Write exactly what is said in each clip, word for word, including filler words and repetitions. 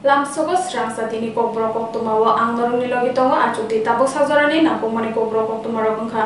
Lamsogo srangsa tini kokborok koktwma o ang norokni logi tongo achukdi tabuk sajorani nangkukmani kokborok koktwma rok wngkha.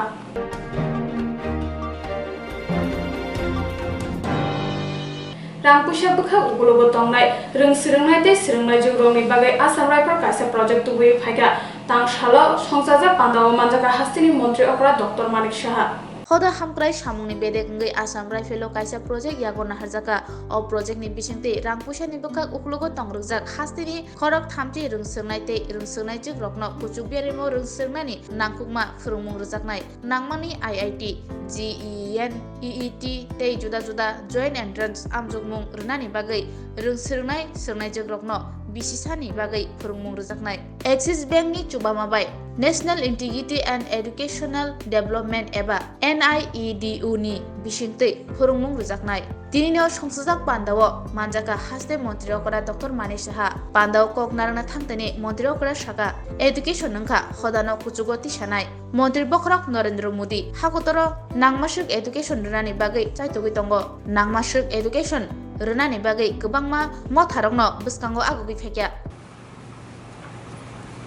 Rang puisa bwkhak ukulogo tongnai rwng swrwngnai tei swrwngnai jwk rokni bagwi Assam Rifle kaisa project tubui phaikha. Tang salo songchajak pandao manjakha hasteni montri okra Doctor Manik Saha. Hoda hamkrai samungni bedek wngwi Assam Rifle o kaisa project yago naharjakha. O project ni bisingtwi rang puisa ni bwkhak ukulogo tongrwkjak hasteni khorok thamchi rwng swrwngnai tei rwng swrwngnai jwk rokno kuchuk beremo rwng swrwngnani nangkukma phwrwngmung rwjaknai. Nangmani I I T, G E N, E E T tei juda juda joint entrance amjokmung rwnani bagwi rwng swrwngnai swrwngnaijwkrokno bisisani bagwi phwrwngmung rwjaknai. Axis Bank ni chubama bai National Integrity and Educational Development eba N I E D U ni bisingtwi phwrwngmung rwjaknai. Tinino songchajak pandao manjakha haste montri okra Doctor Manik Saha. Pandao kok narwkna thangtini montri okra saka, education wngkha hodano kuchugo tisanai. Montri bokhorok Narendra Modi hakutoro nangmaswk education rwnani bagwi chaitogwi tongo. Nangmaswk education rwnani bagwi kwbangma motharokno bwskango agugwi phaikha.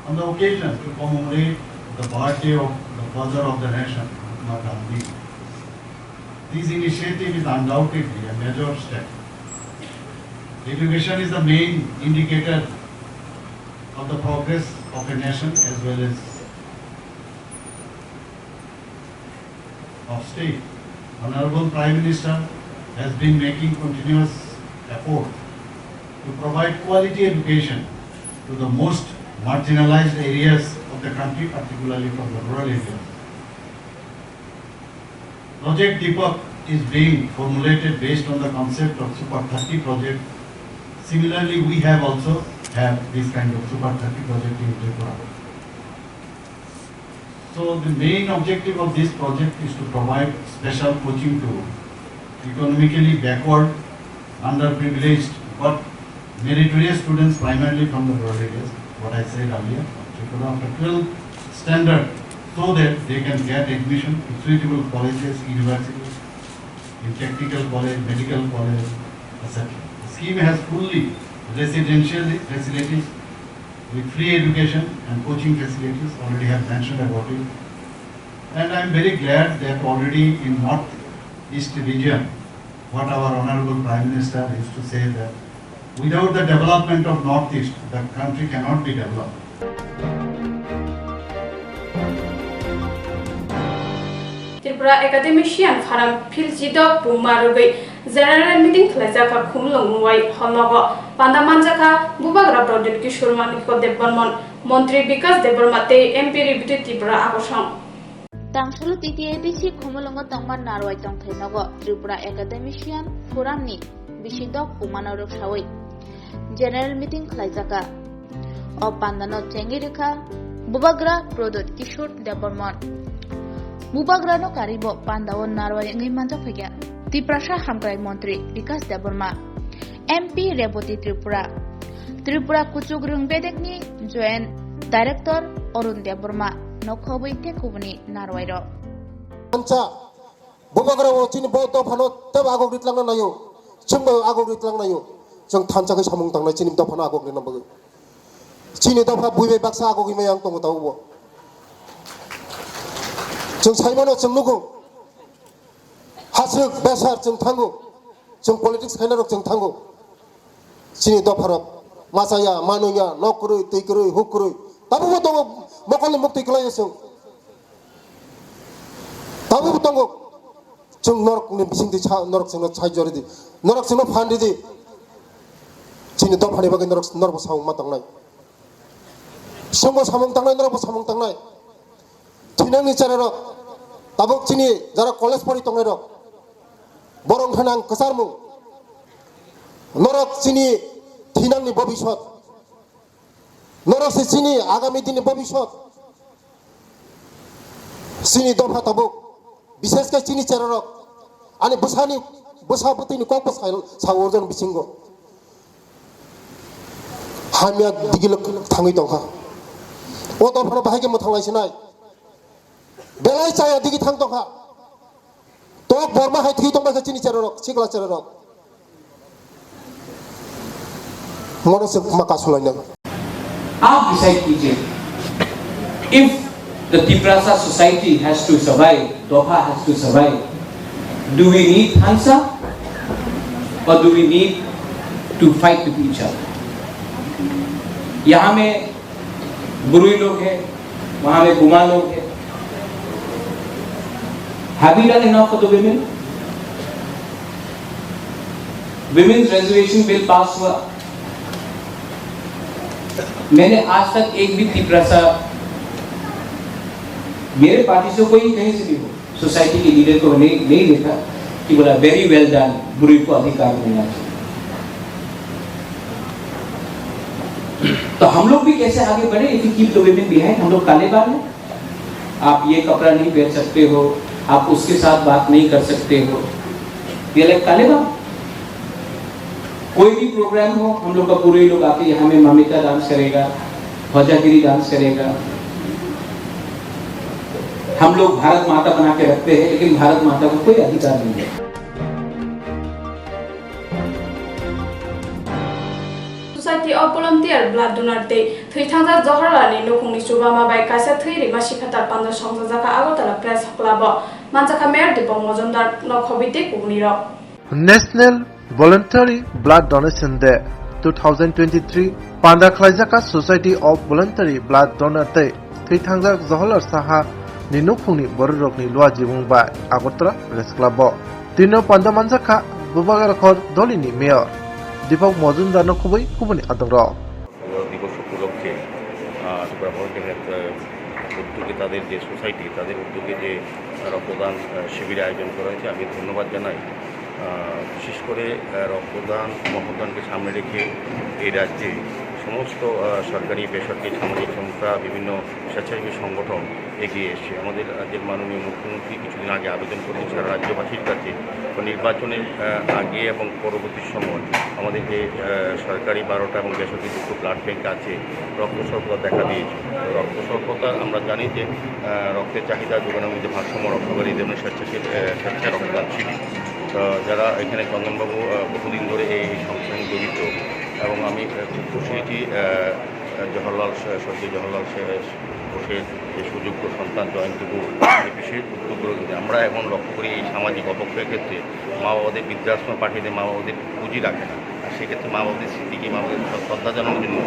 On the occasion to commemorate the birthday of the father of the nation, Mahatma Gandhi, this initiative is undoubtedly a major step. Education is the main indicator of the progress of a nation as well as of state. Honorable Prime Minister has been making continuous effort to provide quality education to the most marginalized areas of the country, particularly from the rural areas. Project Deepak is being formulated based on the concept of Super thirty project. Similarly, we have also have this kind of Super thirty project in Tripura. So the main objective of this project is to provide special coaching to economically backward, underprivileged, but meritorious students primarily from the rural areas, what I said earlier, Tripura of the twelfth standard, so that they can get admission to suitable colleges, universities, in technical college, medical college, et cetera. The scheme has fully residential facilities with free education and coaching facilities, already have mentioned about it. And I am very glad that already in North East region, what our Honorable Prime Minister used to say that without the development of North East, the country cannot be developed. Tripura Academician Forum Phil Jidok Puma rwgwi General Meeting khwlaijak kha Khumulwng Nwai Hall nogo. Panda manjak kha Bubagra Pradyot Kishore Manikya Debbarma, Montri Bikas Debbarma tei M P Rebati Tripura Akosong. Tangshulu T T A D C Khumulwngo tongma Narwai tongthai nogo Tripura Academician Forum ni bisidok Pumano rwksawi General Meeting khwlaijakha. O pandano chengwi rwkha Bubagra Pradyot Kishore Debbarma. Bubagrano karwibo pandao Narwai wngwi manjak phaikha Tiprasa Hamkrai Montri Bikas Debbarma, M P Rebati Tripura, Tripura Kuchuk Rwng Bedekni Joint Director Arun Debbarma, nokhobwi tei kubuni Narwairok. Bubagra o chini bo dophano tebo agok ritlangna naio, chwngbo agok ritlangna naio. Chwng thansa khe samung tangnai chini dophano agok rina bagwi. Chini dopha buibai baksa agogwi maya ang tongo tabukbo. Chwng saimano chwng nugo. Hasrwk besar chwng thango. Chwng politics khainarok chwng thango. Chini dopharok machaya, manungya, nok kwrwi, twi kwrwi, huk kwrwi. Tabukbo tongo mokolni muktwi kwlaio chwng. Tabukbo tongo. Chwng norokni bisingtwi sa, norok chwngno sahajyo ridi. Norok chwngno phan ridi. Chini dophani bagwi norok, norokbo samung ma tangnai. Chwngbo samung tangnai, norokbo samung tangnai. Thinangni chererok, tabuk chini jara college pori tongnairok, borok wngkha nang kwcharmung. Norok chini thinangni bobisot. Norok se chini agami dinni bobisot. Chini dopha tabuk, bishesh khe chini chererok, ani bwsani, bwsa bwtwini kokbo sa, sa orjon bisingo. Hamya digilo thangwi tongkha. O dophano bahai khe mwthang lai sinai. Belai chaya digi thang tongkha. Tok borma hai thwi tongbai kha chini chererok, sikla chererok. Ngono se ma kasulainai. आप डिसाइड कीजिए, if the Tiprasa society has to survive, Dopha has to survive, do we need Thansa or do we need to fight with each other? यहाँ में बुरुई लोग हैं, वहाँ में बुमा लोग हैं। Have we done enough for the women? Women's reservation bill pass हुआ, मैंने आज तक एक भी तिपरासा, मेरे पार्टी से कोई कहीं से भी हो, सोसाइटी के लीडर को नहीं, नहीं देखा कि बोला, "Very well done, बुरुई को अधिकार मिलना चाहिए।" तो हम लोग भी कैसे आगे बढ़े? If we keep the women behind, हम लोग काले बाल हैं। आप ये कपड़ा नहीं पहन सकते हो, आप उसके साथ बात नहीं कर सकते हो। ये लाइक काले बाल। कोई भी प्रोग्राम हो, हम लोग का पूरे लोग आके यहाँ में मामिका डांस करेगा, भजागिरी डांस करेगा। हम लोग भारत माता बना के रखते हैं, लेकिन भारत माता को कोई अधिकार नहीं है। Society of Volunteer Blood Donor tei thwi thangjak Jawaharlalni nukhungni chubama bai kaisa thwi rima siphatar panda songchajakha Agartala Press Club-o, manjakha Mayor Deepak Majumdar, no khobwi tei kubunirok. National Voluntary Blood Donation Day two thousand twenty-three panda khlaijakha Society of Voluntary Blood Donor tei thwi thangjak Jawaharlal Saha ni nukhungni bororokni luajimung bai Agartala Press Club-o. Tino panda manjakha Bubagarakhor Dolini Mayor Deepak Majumdarno khubui kubuni adongrok. দিবস উপলক্ষে, আহ, Tripura volunteer health, আহ, উদ্যোগে তাদের যে সোসাইটি, তাদের উদ্যোগে যে রক্তদান, আহ, শিবির আয়োজন করা হয়েছে, আমি ধন্যবাদ জানাই। আহ, বিশেষ করে, আহ, রক্তদান, মহৎদানকে সামনে রেখে এই রাজ্যে সমস্ত, আহ, সরকারি, বেসরকারি, সামাজিক সংস্থা, বিভিন্ন স্বেচ্ছাসেবী সংগঠন এগিয়ে এসছে। আমাদের রাজ্যের মাননীয় মুখ্যমন্ত্রী কিছুদিন আগে আবেদন করেছেন সারা রাজ্যবাসীর কাছে, তো নির্বাচনের, আহ, আগে এবং পরবর্তী সময় আমাদের যে, আহ, সরকারি বারোটা এবং বেসরকারি দুটো ব্লাড ব্যাংক আছে, রক্ত স্বল্পতা দেখা দিয়েছে। রক্ত স্বল্পতা আমরা জানি যে, আহ, রক্তের চাহিদা যোগানোর মধ্যে ভারসাম্য রক্ষা করে এই ধরনের স্বেচ্ছাসেবী, আহ, স্বেচ্ছায় রক্তদান শিবির। তো যারা এখানে চন্দনবাবু, আহ, বহুদিন ধরে এই সংস্থার সঙ্গে জড়িত এবং আমি, আহ, খুব খুশি হয়েছি, আহ, জওহরলাল স-, স্বর্গীয় জওহরলাল স-, বোসের যে সুযোগ্য সন্তান জয়ন্ত গুহ এই বিশেষ উদ্যোগ গ্রহণ করেছে। আমরা এখন লক্ষ্য করি এই সামাজিক অবক্ষয়ের ক্ষেত্রে মা বাবাদের বৃদ্ধাশ্রমে পাঠিয়ে দেয়, মা বাবাদের পুঁজি রাখে না। আর সেক্ষেত্রে মা বাবাদের স্মৃতিকে, মা বাবাদের শ্রদ্ধা জানানোর জন্য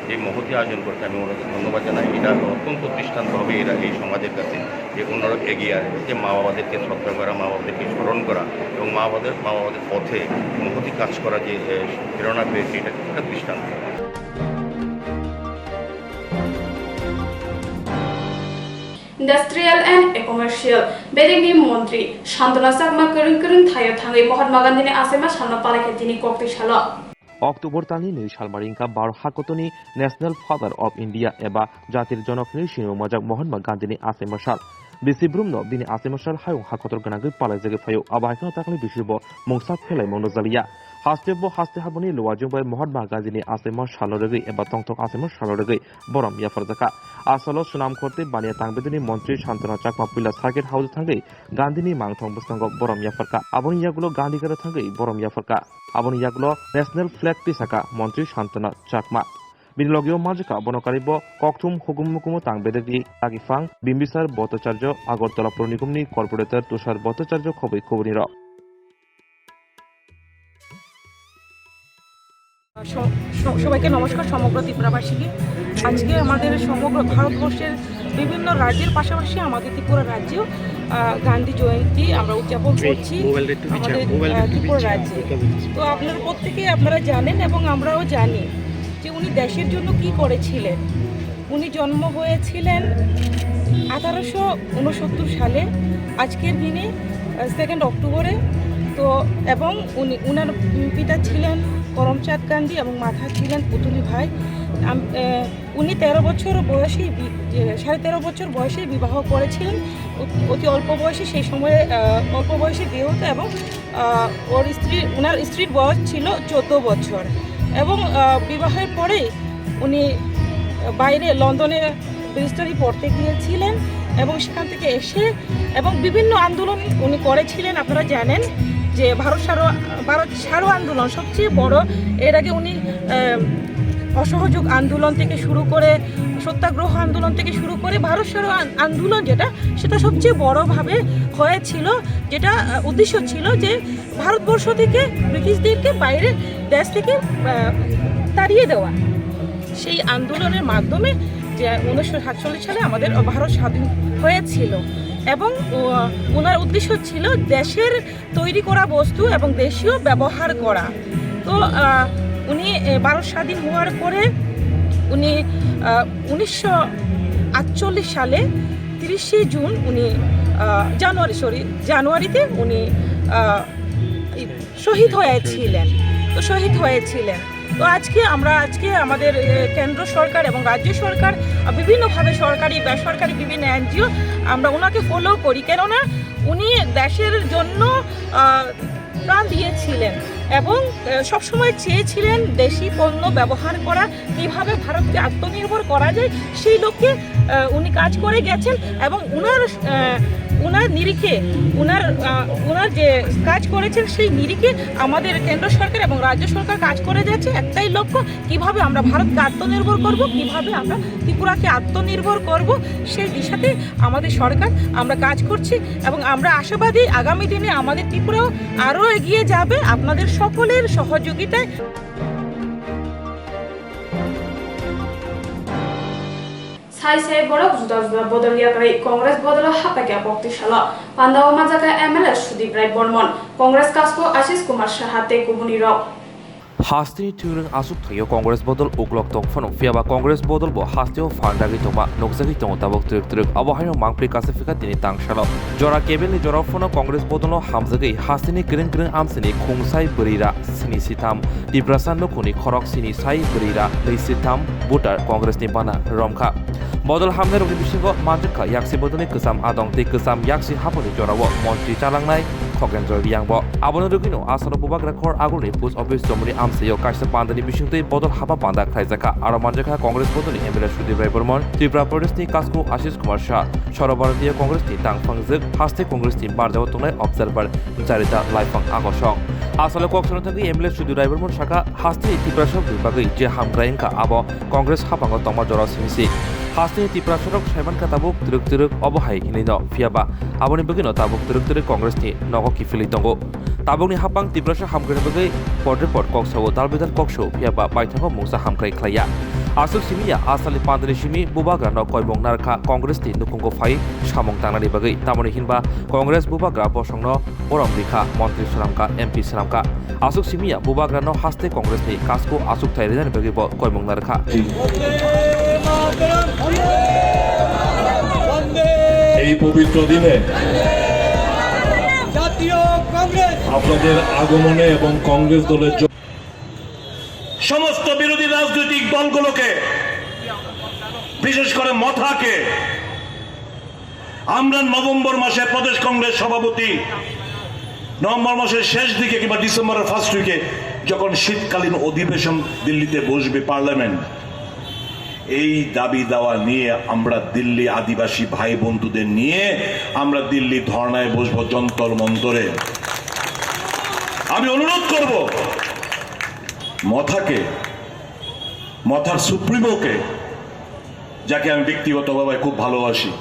যে মহতী আয়োজন করছে, আমি ওনাদের ধন্যবাদ জানাই। এটা অত্যন্ত দৃষ্টান্ত হবে এরা এই সমাজের কাছে, যে অন্যরা এগিয়ে আসবে, যে মা বাবাদেরকে শ্রদ্ধা করা, মা বাবাদেরকে স্মরণ করা এবং মা বাবাদের, মা বাবাদের পথে মহতী কাজ করা যে, এ, প্রেরণা পেয়েছে, এটা একটা দৃষ্টান্ত। Industrial and Commercial bedekni montri Santana Chakma kwrwng kwrwng thaio thangwi Mahatma Gandhini achaima salno palaikha tini koktwi salo. October talni nwi salmari wngkha Bharat hakotorni National Father of India eba jatir jonok hinwi sinimajak Mahatma Gandhini achaima sal. Bisi brumno bini achaima sal hayung hakotor gwnangwi palaijagwi phaio. Abo hai kheno takni bisi bo mungsa khelaimung nukjaliya. Haste bo haste haboni luajwng bai Mahatma Gandhini achaima salno rwgwi eba tongthok achaima salno rwgwi borom yapharjakha. Asalo Swnamkhor tei Baniya Tangbedorni montri Santana Chakma puila circuit house-o thangwi Gandhini mangthong bwskango borom yapharkha. Aboni yagulo Gandhi Gharo thangwi borom yapharkha. Aboni yagulo national flag tisakha montri Santana Chakma. Bini logio manjakha bono karibo kokthum hukumu hukumu Tangbedorni Dagiphang, Bimbisar Bhattacharya, Agartala Pur Nigamni corporator Tushar Bhattacharya khobwi kubunirok. স-, স-, সবাইকে নমস্কার, সমগ্র ত্রিপুরাবাসীকে। আজকে আমাদের সমগ্র ভারতবর্ষের বিভিন্ন রাজ্যের পাশাপাশি আমাদের ত্রিপুরা রাজ্যেও, আহ, গান্ধী জয়ন্তী আমরা উদযাপন করছি। আমাদের, আহ, ত্রিপুরা রাজ্যে। তো আপনারা প্রত্যেকেই আপনারা জানেন এবং আমরাও জানি যে উনি দেশের জন্য কি করেছিলেন। উনি জন্ম হয়েছিলেন আঠারোশো ঊনসত্তর সালে আজকের দিনে, আহ, সেকেন্ড অক্টোবরে। তো এবং উনি, উনার পিতা ছিলেন করমচাঁদ গান্ধী এবং মাতা ছিলেন পুতলি ভাই। আম-, আহ, উনি তেরো বছর বয়সেই বি-, এ, সাড়ে তেরো বছর বয়সেই বিবাহ করেছিলেন। অ-, অতি অল্প বয়সে, সেই সময়ে, আহ, অল্প বয়সে বিয়ে হতো এবং, আহ, ওর স্ত্রী, ওনার স্ত্রীর বয়স ছিল চোদ্দ বছর এবং, আহ, বিবাহের পরেই উনি বাইরে লন্ডনে ব্যারিস্টারি পড়তে গিয়েছিলেন এবং সেখান থেকে এসে এবং বিভিন্ন আন্দোলন উনি করেছিলেন। আপনারা জানেন যে ভারত ছাড়ো, ভারত ছাড়ো আন্দোলন সবচেয়ে বড়। এর আগে উনি, আহ, অসহযোগ আন্দোলন থেকে শুরু করে, সত্যাগ্রহ আন্দোলন থেকে শুরু করে ভারত ছাড়ো আন-, আন্দোলন যেটা, সেটা সবচেয়ে বড়ভাবে হয়েছিল, যেটা আহ, উদ্দেশ্য ছিল যে ভারতবর্ষ থেকে ব্রিটিশদেরকে বাইরের দেশ থেকে আহ, তাড়িয়ে দেওয়া। সেই আন্দোলনের মাধ্যমে যে উনিশশো সাতচল্লিশ সালে আমাদের ভারত স্বাধীন হয়েছিল। এবং ও- ওনার উদ্দেশ্য ছিল দেশের তৈরি করা বস্তু এবং দেশীয় ব্যবহার করা। তো আহ, উনি এ, ভারত স্বাধীন হওয়ার পরে উনি আহ, উনিশশো আটচল্লিশ সালে তিরিশে জুন উনি আহ, জানুয়ারি, সরি, জানুয়ারিতে উনি আহ, শহীদ হয়েছিলেন। তো শহীদ হয়েছিলেন। তো আজকে আমরা, আজকে আমাদের এ, কেন্দ্র সরকার এবং রাজ্য সরকার, আহ, বিভিন্নভাবে সরকারি, বেসরকারি বিভিন্ন এনজিও, আমরা ওনাকে ফলো করি, কেননা উনি দেশের জন্য আহ, প্রাণ দিয়েছিলেন এবং আহ, সবসময় চেয়েছিলেন দেশি পণ্য ব্যবহার করা, কিভাবে ভারতকে আত্মনির্ভর করা যায়, সেই লক্ষ্যে আহ, উনি কাজ করে গেছেন। এবং ওনার আহ, ওনার নিরিখে, ওনার আহ, ওনার যে কাজ করেছেন, সেই নিরিখে আমাদের কেন্দ্র সরকার এবং রাজ্য সরকার কাজ করে যাচ্ছে। একটাই লক্ষ্য, কিভাবে আমরা ভারতকে আত্মনির্ভর করব, কিভাবে আমরা ত্রিপুরাকে আত্মনির্ভর করব, সেই দিশাতে আমাদের সরকার, আমরা কাজ করছি। এবং আমরা আশাবাদী আগামী দিনে আমাদের ত্রিপুরাও আরও এগিয়ে যাবে আপনাদের সকলের সহযোগিতায়। Sai sai borok juda juda bodol yakarwi Congress bodolo haphaikha bokti salo. Pandao manjakha M L A Sudip Rai Bormon, Congress kasko Ashish Kumar Saha tei kubunirok. Hasteni thwirwng aswk thaio Congress bodol uklok tong phano, phiyaba Congress bodol bo hasteo phan ragwi tongma nukjagwi tongo tabuk twrwk twrwk. Abo haino mangpri kasaphikha tini tang salo. Jora kebelni jorao phano Congress bodolno hamjagwi hasteni kwrwng kwrwng amchaini khungsai bwrwi ra sini sitham, Tiprasa nukhungni khorok sini sai bwrwi ra nwi sitham voter Congressni bana romkha. Bodol hamnairokni bisingo manjakha yaksi bodolni kwcham adong tei kwcham yaksi haphangni jorao montri chalangnai Khogendra Riyangbo. Abono rwgwino asalo bubagra khor agulni post office chomoni amchaio kaisa pandani bisingtwi bodol hapha panda khlaijakha. Aro manjakha Congress bodolni M L A Sudip Rai Bormon, Tripura Pradeshni Kasko Ashish Kumar Shah, Sarva Bharatiya Congressni tangphangjwk haste Congressni barjao tongnai observer Jarida Laifang Akosong. Asalo kok sana thangwi M L A Sudip Rai Bormon sakha, hasteni Tiprasarokni bagwi je hamkrai wngkha abo Congress haphango tongma jora simi si. Hasteni Tiprasarok saimankha tabuk twrwk twrwk obo hai hinwi no, phiyaba aboni bagwino tabuk twrwk twrwk Congressni nogo kiphilwi tongo. Tabukni haphang Tiprasa hamkraini bagwi pot re pot kok sao, dal bedal kok sao, phiyaba baithango mungsa hamkrai khlaiya. Aswk simi ya, asalni pandani simi bubagrano koimung narwkha Congressni nukhungo phai samung tangnani bagwi. Tamoni hinba Congress bubagra bosongno borom rikha, montri swnamkha, M P swnamkha. Aswk simi ya, bubagrano haste Congressni kasko achukthai rinani bagwi bo koimung narwkha. এই পবিত্র দিনে জাতীয় কংগ্রেস আপনাদের আগমনে এবং কংগ্রেস দলের জ- সমস্ত বিরোধী রাজনৈতিক দলগুলোকে, বিশেষ করে মথাকে, আমরা নভেম্বর মাসে প্রদেশ কংগ্রেস সভাপতি, নভেম্বর মাসের শেষ দিকে কিংবা ডিসেম্বরের ফার্স্ট উইকে যখন শীতকালীন অধিবেশন দিল্লিতে বসবে পার্লামেন্ট, এই দাবি দাওয়া নিয়ে আমরা দিল্লি আদিবাসী ভাই বন্ধুদের নিয়ে আমরা দিল্লি ধর্নায় বসবো যন্তর মন্তরে। আমি অনুরোধ করব মথাকে, মথার সুপ্রিমোকে, যাকে আমি ব্যক্তিগতভাবে খুব ভালোবাসি,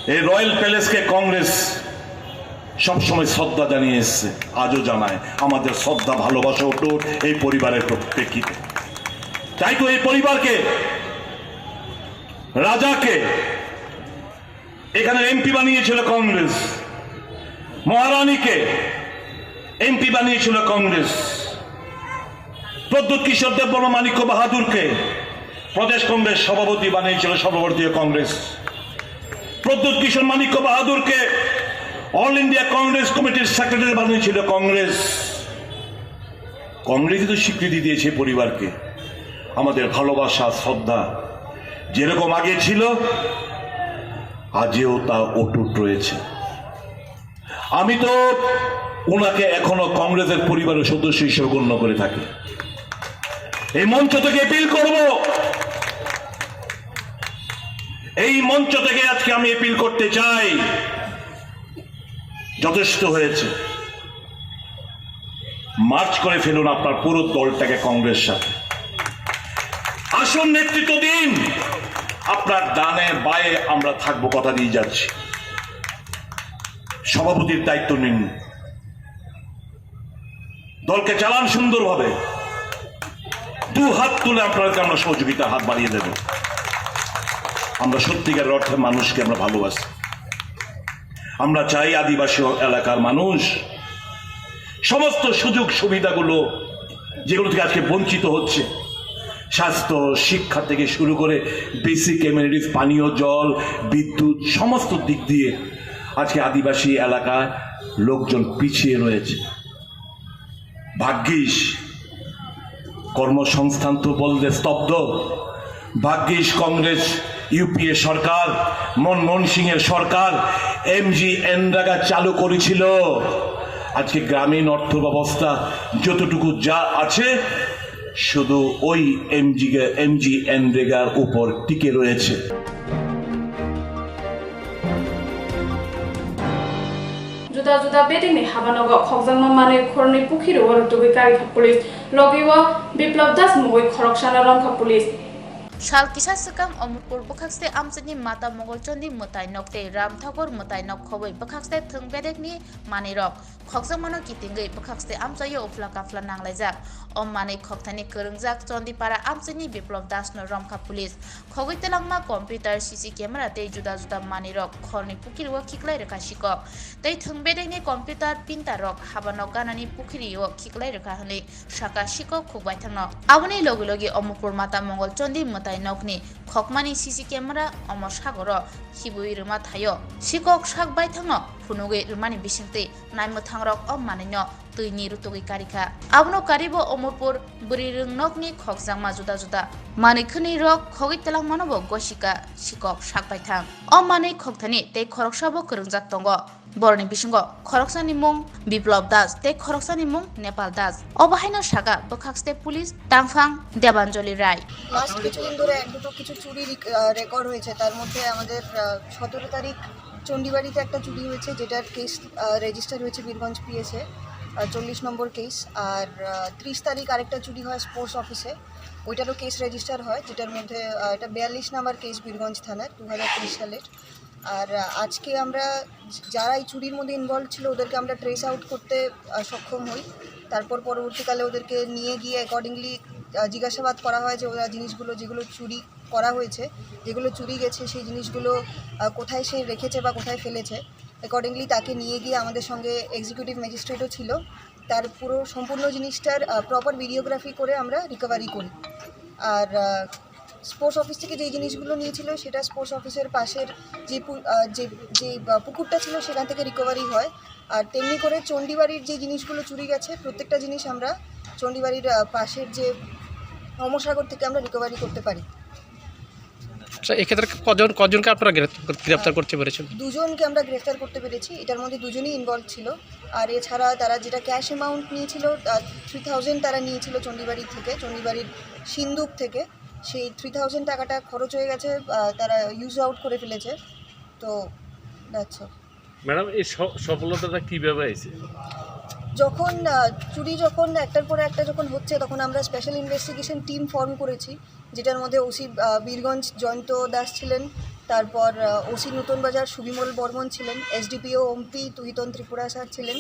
এই রয়্যাল প্যালেসকে কংগ্রেস সবসময় শ্রদ্ধা জানিয়ে এসছে, আজও জানায়। আমাদের শ্রদ্ধা ভালোবাসা অটুট এই পরিবারের প্রেক্ষিতে। তাই তো এই পরিবারকে, রাজাকে এখানে এমপি বানিয়েছিল কংগ্রেস, মহারানীকে এমপি বানিয়েছিল কংগ্রেস, প্রদ্যুৎ কিশোর দেববর্মা মাণিক্য বাহাদুরকে প্রদেশ কংগ্রেস সভাপতি বানিয়েছিল সর্বভারতীয় কংগ্রেস। প্রদ্যুৎ কিশোর মাণিক্য বাহাদুরকে অল ইন্ডিয়া কংগ্রেস কমিটির সেক্রেটারি বানিয়েছিল কংগ্রেস। কংগ্রেসই তো স্বীকৃতি দিয়েছে পরিবারকে। আমাদের ভালোবাসা, শ্রদ্ধা যেরকম আগে ছিল, আজও তা অটুট রয়েছে। আমি তো ওনাকে এখনো কংগ্রেসের পরিবারের সদস্য হিসেবে গণ্য করে থাকি। এই মঞ্চ থেকে অ্যাপিল করব, এই মঞ্চ থেকে আজকে আমি অ্যাপিল করতে চাই, যথেষ্ট হয়েছে। মার্জ করে ফেলুন আপনার পুরো দলটাকে কংগ্রেস সাথে। আসুন, নেতৃত্ব দিন। আপনার ডানে বায়ে আমরা থাকবো, কথা দিয়ে যাচ্ছি। সভাপতির দায়িত্ব নিন, দলকে চালান সুন্দরভাবে। দু হাত তুলে আপনাদেরকে আমরা সহযোগিতার হাত বাড়িয়ে দেব। আমরা সত্যিকারের অর্থে মানুষকে আমরা ভালোবাসি। আমরা চাই আদিবাসী এলাকার মানুষ সমস্ত সুযোগ সুবিধাগুলো, যেগুলো থেকে আজকে বঞ্চিত হচ্ছে, স্বাস্থ্য, শিক্ষা থেকে শুরু করে বেসিক অ্যামেনিটিস, পানীয় জল, বিদ্যুৎ, সমস্ত দিক দিয়ে আজকে আদিবাসী এলাকায় লোকজন পিছিয়ে রয়েছে। ভাগ্যিস কর্মসংস্থান তো বলতে স্তব্ধ। ভাগ্যিস কংগ্রেস ইউপিএ সরকার, মনমোহন সিং এর সরকার এমজিএনরেগা চালু করেছিল। আজকে গ্রামীণ অর্থ ব্যবস্থা যতটুকু যা আছে, শুধু ওই এমজি, এমজিএনরেগার উপর টিকে রয়েছে। Juda juda bedekni habanogo khokjakma manwi khoroknwi pukhirwi rwtugwi karikha police. Logi o Biplab Das mungwi khoroksano romkha police. Sal kisa swkang Omorpur bwkhakste amchaini Mata Mongol Chondi mwtai nok tei Ram Thakur mwtai nok khobwi bwkhakste thwng bedekni manwirok khokjakmano kitingwi bwkhakste amchaio uphla kaphla nanglaijak. O manwi khokthani kwrwngjak Chondipara amchaini Biplab Dasno romkha police. Khogwi twlangma computer, C C camera tei juda juda manwirok khorni pukhirwi khiklai rwkha sikok. Tei thwng bedekni computer printer rok habano ganani pukhirwi khiklai rwkha hwnwi saka sikok khukbaithangno. Aboni logi logi Omorpur Mata Mongol Chondi mwtai nokni khokmani C C camera omo sagoro khibwi rwma thaio. Sikok sak baithangno phunugwi rwmani bisingtwi naimwthangrok o manwino twini rutugwi karikha. Abono karibo Omorpur bwrwi rwngnokni khokjakma juda juda manwi khwnwi rok khogwi twlangmano bo gosika sikok sak baithang. O manwi khokthani tei khoroksa bo kwrwngjak tongo. Boroni bisingo khoroksani mung Biplab Das tei khoroksani mung Nepal Das. Obo haino saka bwkhakste police tangphang Debanjali Rai. Last কিছুদিন ধরে এক দুটো কিছু চুরি রিক-, আহ, রেকর্ড হয়েছে। তার মধ্যে আমাদের, আহ, সতেরো তারিখ চণ্ডীবাড়িতে একটা চুরি হয়েছে, যেটার কেস, আহ, রেজিস্টার হয়েছে বীরগঞ্জ পিএসএ, আহ, চল্লিশ নম্বর কেস। আর, আহ, ত্রিশ তারিখ আরেকটা চুরি হয় স্পোর্টস অফিসে, ওইটারও কেস রেজিস্টার হয়, যেটার মধ্যে, আহ, এটা বিয়াল্লিশ নম্বর কেস বীরগঞ্জ থানার দু হাজার তেইশ সালের। আর, আহ, আজকে আমরা যারা এই চুরির মধ্যে ইনভলভ ছিল, ওদেরকে আমরা ট্রেস আউট করতে, আহ, সক্ষম হই। তারপর পরবর্তীকালে ওদেরকে নিয়ে গিয়ে অ্যাকর্ডিংলি, আহ, জিজ্ঞাসাবাদ করা হয় যে ওরা জিনিসগুলো যেগুলো চুরি করা হয়েছে, যেগুলো চুরি গেছে, সেই জিনিসগুলো, আহ, কোথায় সে রেখেছে বা কোথায় ফেলেছে। অ্যাকর্ডিংলি তাকে নিয়ে গিয়ে আমাদের সঙ্গে এক্সিকিউটিভ ম্যাজিস্ট্রেটও ছিল, তার পুরো সম্পূর্ণ জিনিসটার, আহ, প্রপার ভিডিওগ্রাফি করে আমরা রিকভারি করি। আর, আহ, স্পোর্টস অফিস থেকে যে জিনিসগুলো নিয়েছিল, সেটা স্পোর্টস অফিসের পাশের যে পু-, আহ, যে, যে, আহ, পুকুরটা ছিল, সেখান থেকে রিকভারি হয়। আর তেমনি করে চণ্ডীবাড়ির যে জিনিসগুলো চুরি গেছে, প্রত্যেকটা জিনিস আমরা চণ্ডীবাড়ির, আহ, পাশের যে অমরসাগর থেকে আমরা রিকভারি করতে পারি। আচ্ছা, এক্ষেত্রে কজন, কজনকে আপনারা গ্রেফ-, গ্রেফতার করতে পেরেছেন? দুজনকে আমরা গ্রেফতার করতে পেরেছি, এটার মধ্যে দুজনই ইনভলভ ছিল। আর এছাড়া তারা যেটা ক্যাশ অ্যামাউন্ট নিয়েছিল, আহ, থ্রি থাউজেন্ড তারা নিয়েছিল চণ্ডীবাড়ি থেকে, চণ্ডীবাড়ির সিন্দুক থেকে। সেই থ্রি থাউজেন্ড টাকাটা খরচ হয়ে গেছে, আহ, তারা ইউজ আউট করে ফেলেছে। তো দ্যাটস অল। ম্যাডাম, এই স-, সফলতাটা কিভাবে হয়েছে? যখন, আহ, চুরি যখন একটার পরে একটা যখন হচ্ছে, তখন আমরা স্পেশাল ইনভেস্টিগেশন টিম ফর্ম করেছি, যেটার মধ্যে ওসি, আহ, বীরগঞ্জ জয়ন্ত দাস ছিলেন, তারপর, আহ, ওসি নতুন বাজার সুবিমল বর্মন ছিলেন, এসডিপিও ওমপি তুহিতন ত্রিপুরা স্যার ছিলেন,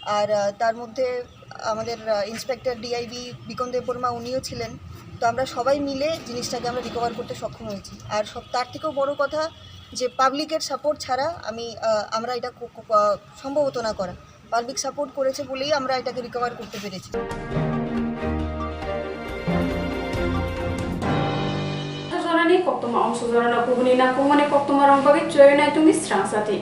আর, আহ, তার মধ্যে আমাদের, আহ, ইন্সপেক্টর ডিআইবি বিকন দেববর্মা উনিও ছিলেন। তো আমরা সবাই মিলে জিনিসটাকে আমরা রিকভার করতে সক্ষম হয়েছি। আর সব, তার থেকেও বড় কথা যে পাবলিকের সাপোর্ট ছাড়া আমি, আহ, আমরা এটা কো-, কো-, আহ, সম্ভব হতো না করা। পাবলিক সাপোর্ট করেছে বলেই আমরা এটাকে রিকভার করতে পেরেছি। Jorani koktoma ongso jorano kubuni nangkukmani koktoma rok bagwi chwrawi nai tongwi srang sati.